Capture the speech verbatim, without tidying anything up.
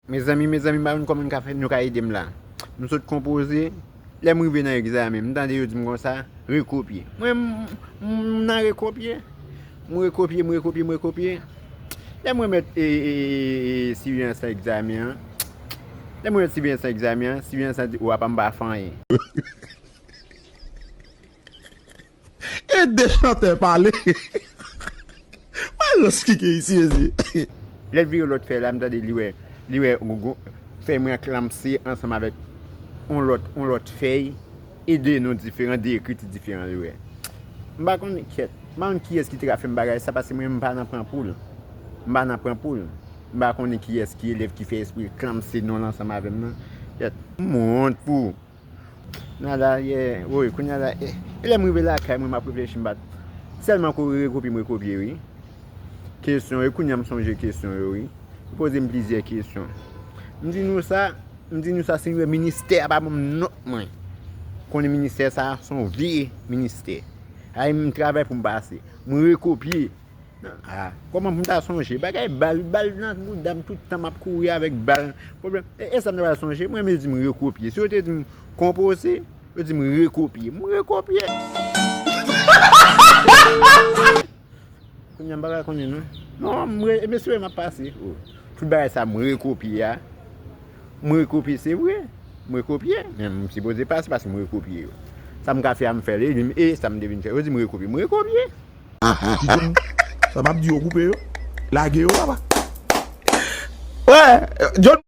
Mezanmi, mezanmi, m pa konn kòman n ka fè, nou ka ede m la. M sot konpoze, lè m rive nan egzamen, m tande yo di m konsa, rekopye. Mwen, m, m nan rekopye. M rekopye, m rekopye, m rekopye. Lè m remèt e, e, e, e, siveyans lan egzamen an, lè m remèt siveyans lan egzamen an, siveyans lan di, "Ou apa m pa fè anyen." E de chantè pale. Mwen rans kike isi, mezi. Lè l vire lòt fèy la, m tande li wè, li wè yon gwo fèy mwen klamse ansanm avèk yon lòt, yon lòt fèy, e de non diferan, de ekriti diferan li wè. M pa konnen, kèt, m pa konn kiyès ki te ka fè m bagay sa, paske mwen, m pa nan pran poul. M pa nan pran poul. M pa konnen kiyès ki elèv ki fè espre klamse non l ansanm avè m nan. Kèt, m wont pou Nada, yè, woy, kounye a la, e, e lè m rive lakay mwen, m ap reflechi, m pa t sèlman ko rekopye, m rekopye, wi. Kesyon, e kounye a m sonje kesyon yo, wi. Yo poze m plizyè kesyon. M di nou sa, m di nou sa, se yon ministè a pa ban m nòt mwen. Konnen ministè sa, se yon vye ministè. Ay, m travay pou m pase. M rekopye. Ah, kòman pou m ta sonje? Bagay bal, bal nan bouda m tout tan, m ap kouri avèk bal. Pwoblèm, e, e sa m ta pral sonje? Mwen menm, yo di m rekopye. Si yo te di m konpoze, yo di m rekopye. M rekopye. Kounye a m pa ka konnen non. Non, m re, e mesye m ap pase. Oh. Tout bagay sa m rekopye a. M rekopye, se vre. M rekopye. Men m sipoze pase paske m rekopye yo. Sa m ka fè a, m fè l. E sa m te vin fè, yo di m rekopye. M rekopye. Kidonk, sa m ap di yo koupe yo, lage yo, papa. Wè, John